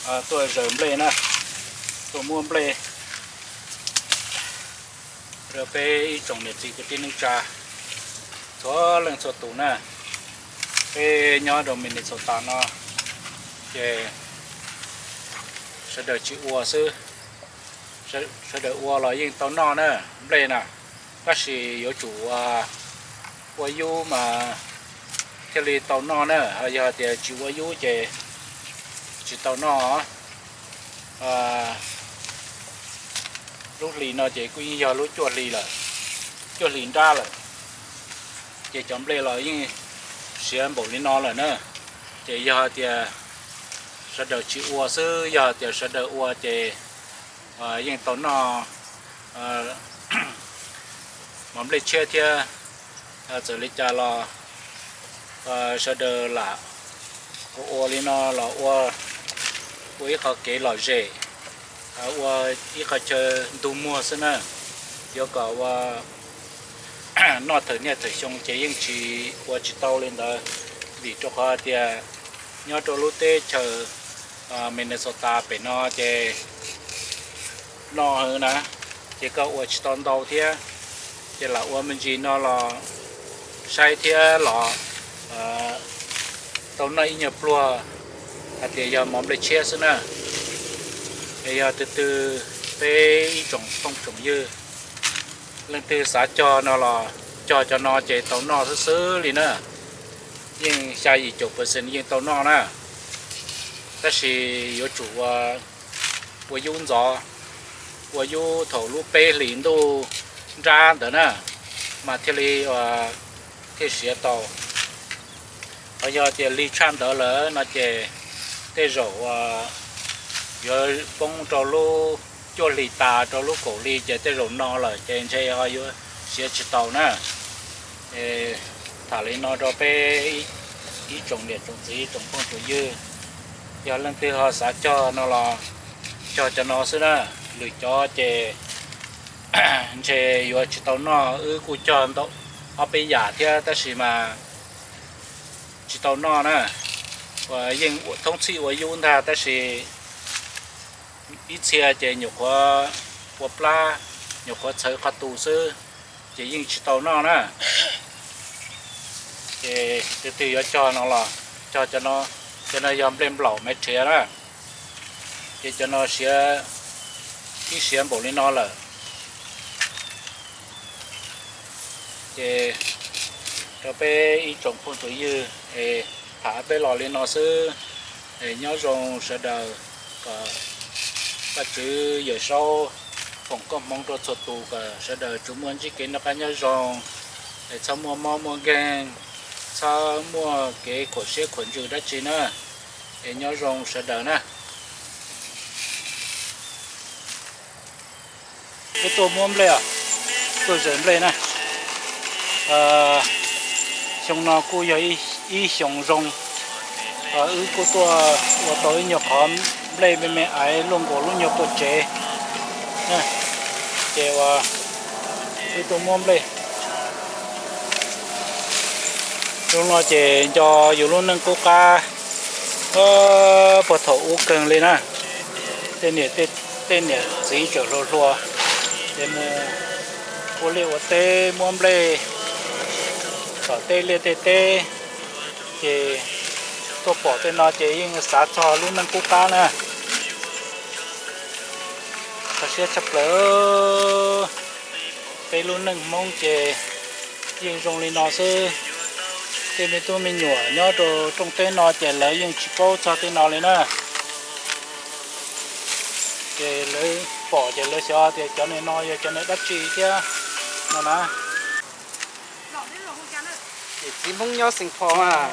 Tuaj zaws nplej na, tuaj muab nplej rau peb ib tsoom niam txiv kwv tij neej tsa txhua leej txhua tus na. Peb nyob rau Minnesota no ces sawv daws tsis ua xwb, sawv daws ua los yeej tau noj na, nplej na, tab sis yuav tsum ua yub mas thiaj li tau noj na, yog tias tsis ua yub ces tsis tau noj. Lub hlis no ces kuj yeej yog lub cuaj hli lawm, cuaj hli nrab lawm, ces cov nplej los yeej siav npaum li no lawm na. Ces yog tias sawv daws tsis ua xwb, yog tias sawv daws ua ces yeej tau noj mov nplej tshiab thiab. Txawm li cas los sawv daws lam ua ua li no los ua, ua ib qho kev lom zem, ua ib qho chaw ntug muag xwb na. Yuav kom ua noj thawm niaj thawm xyoo ces yeej tsis ua tsis tau li ntawd, vim rau qhov tias nyob rau lub teb chaws Minnesota pem no ces noj heev na, ces koj ua tsis tau ntau thiab. Ces lam ua me ntsis no los saib thiab los tau noj ib nyuag pluag, hais tias yog mov nplej tshiab xwb na. Es yog tus twg, peb ib tsoom phooj tsoom ywg, leej twg xav cog no los cog cov no ces tau noj xwb xwb li na. Yeej xya yim caum percent yeej tau noj na, tab sis yuav tsum ua yub ntxov, ua yub thaum lub peb hlis ntuj nrab ntawd na, mas thiaj li thiaj siav tau. Ho yog tias lig tshaj ntawd lawm no ces tej zaum yuav poob rau lub cuaj hlis tas rau lub kaum hli ces tej zaum no lawm ces ntshe ho yuav siav tsis tau na. Tham li no rau peb ib tsoom niam tsoom txiv tsoom phooj tsoom ywg, yog leej twg ho xav cog no los cog cov no xwb na. Lwm cov ces ntshe yuav tsis tau noj, wb kuj cog ntau ob peb yam thiab tab sis mas tsis tau noj na. Uas yeej thoob txhij ua yub ntag tab sis ib txhia ces nyuam qhuav ua plab, nyuam qhuav txhawv qhov tu xwb, ces yeej tsis tau noj na. Ces tus twg yuav cog no los cog cov no, cov no yog nplej nplaum maiv rhiav na. Ces cov no siav, ib siav npaum li no lawm. Ces rau peb ib tsoom phooj tsoom ywg es tham peb los li no xwb. Es nyob zoo sawv daws, kom Vajtswv Yawm Saub foom koob hmoov rau txhua tus kom sawv daws tsuas muaj ntsib kev noj qab nyob zoo, es txhob muaj mob muaj nkeeg, txhob muaj kev khuam siab khuam ntsws dab tsi na. Es nyob zoo sawv daws na. Wb tuaj muab nplej os, tuaj zaws nplej na. Xyoo no kuj yog ib xyoo zoo, wb kuj tuaj ua tau ib nyuag qhov nplej me me aiv luaj nkaus lub nyuag puag tsev. Ces ua, wb tuaj muab nplej. Zoo no ces nco yus lub neej qub qab puag thaum ub kawg li na. Tej niam, tej niam txiv tseem hluas hluas ces mus ua liaj ua teb muab nplej tom tej liaj tej teb, ces tuaj pom tej no ces yeej xav txog lub neej qub qab na. Kho siab tshaj plaws. Peb lub neej Hmoob ces yeej zoo li no xwb. Tej me tub me nyuam nyob rau rooj teb no ces lawv yeej tsis paub txog tej no li na. Ces lawv pom ces lawv xyov tias cov niag no yog cov niag dab tsi thiab no na. Ces txiv Hmoob nyob Saint Paul mas.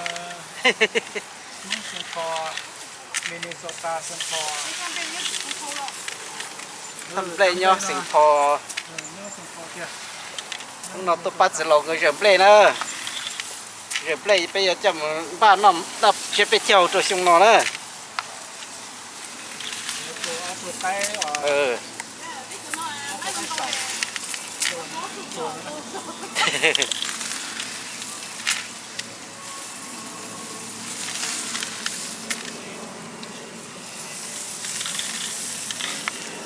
Thaj nplej nyob Saint Paul. Hnub no tuaj pab txiv laus nkawd zaws nplej na. Zaws nplej peb yuav coj mus npaj noj daj siab peb caug rau xyoo no na.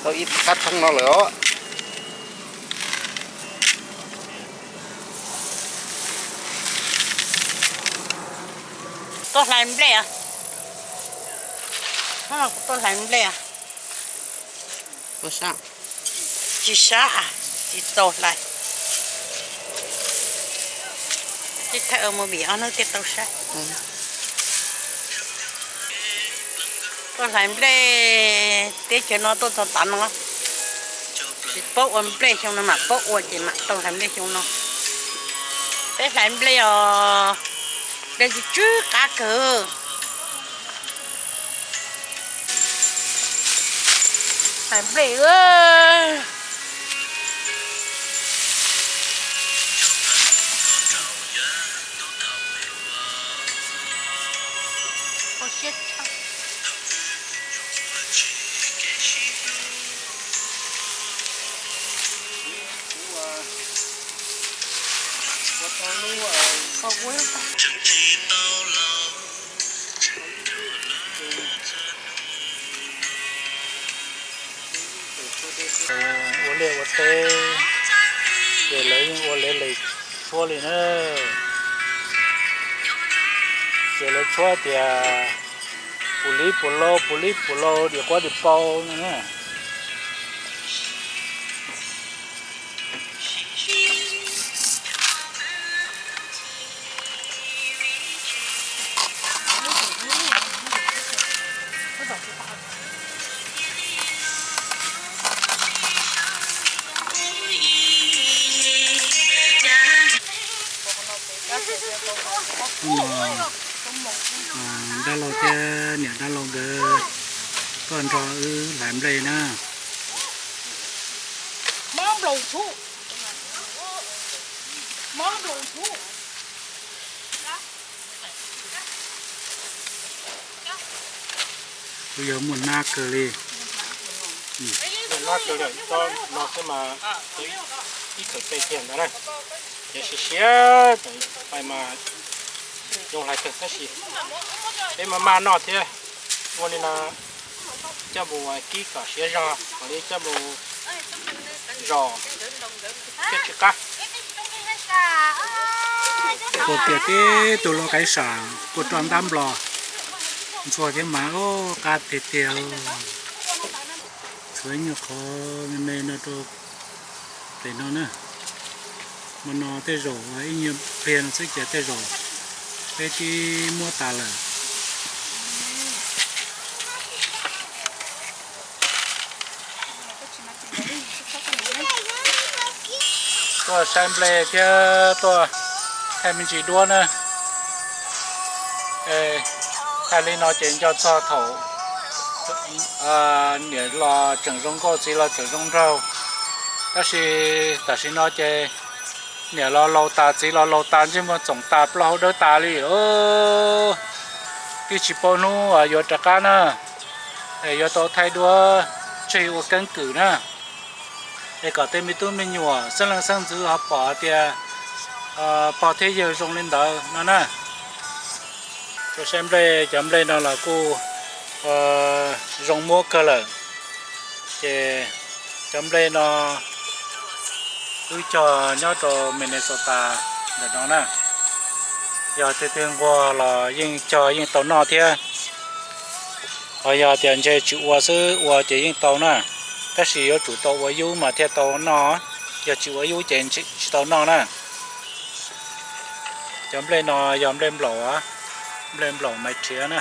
Tau ib qab theeb no lawm os. Tuaj hlais nplej os. Tuaj hlais nplej os. Tsis sab, tsis txaus hlais. Tib thawj mus vim ob hnub thiaj tau sab. Tuaj hlais nplej, teb chaws no tuaj txog tav no, tsis paub ua nplej xyoo no mam paub ua ces mam tau hlais nplej xyoo no. Peb hlais nplej os, nplej tsw tsw qab kawg. Hlais nplej. Ua liaj ua teb, ces lawv yeej ua li lawv tshuab li na. Ces lawv tshuab tias puv lib puv lau, puv lib puv lau, diam quab diam pau no na. Hnub no, dab laug thiab niam dab laug nkawd tuaj nrog wb hlais nplej na. Kuj yog muaj hnab kawg li. Ib khawm pes kiag ntawd na, ces siav siav, pais mas zoo hlais kawg tab sis peb maj maj noj thiab. Ua li no coj mus kib kom siav zog, kom li coj mus zom thiaj tsis qab. Kuj tias tib tug lau qaib sam kuj roj ntab nplos ntxhua thiab mas, qab tiag tiag. Tshuav ib nyuag qhov me me no rau pem no na. Hmo no tej zaum ib nyuag pliag no xwb ces tej zaum peb twb muab tas lawm. Tuaj saib nplej thiab tuaj thaij me ntsis duab na. Thaij li no ces nco txog thaum niam los tseem zoo nkauj txiv los tseem zoo nraug. Tab sis tam sim no ces niam los laus tas txiv los laus tas ntsej muag txoom tas plaub hau dawb tas li. Twb tsis paub hnub yuav rov qab na, es yuav tau thaij duab tseg ua keeb kwm na. Es kom tej me tub me nyuam xeeb leej xeeb ntxwv ho pom tias pog thiab yawg zoo li ntawd no na. Tuaj saib nplej, cov nplej no los kuj zoo muab kawg lawm. Ces cov nplej no wb cog nyob rau Minnesota ntawm no na. Yog tiag tiag nquag los yeej cog yeej tau noj thiab. Ho yog tias ntshe tsis ua xwb, ua ces yeej tau na, tab sis yuav tsum tau ua yub mas thiaj tau noj, yog tsis ua yub ces tsis tau noj na. Cov nplej no yog nplej nplaum, nplej nplaum Maiv Rhiav na.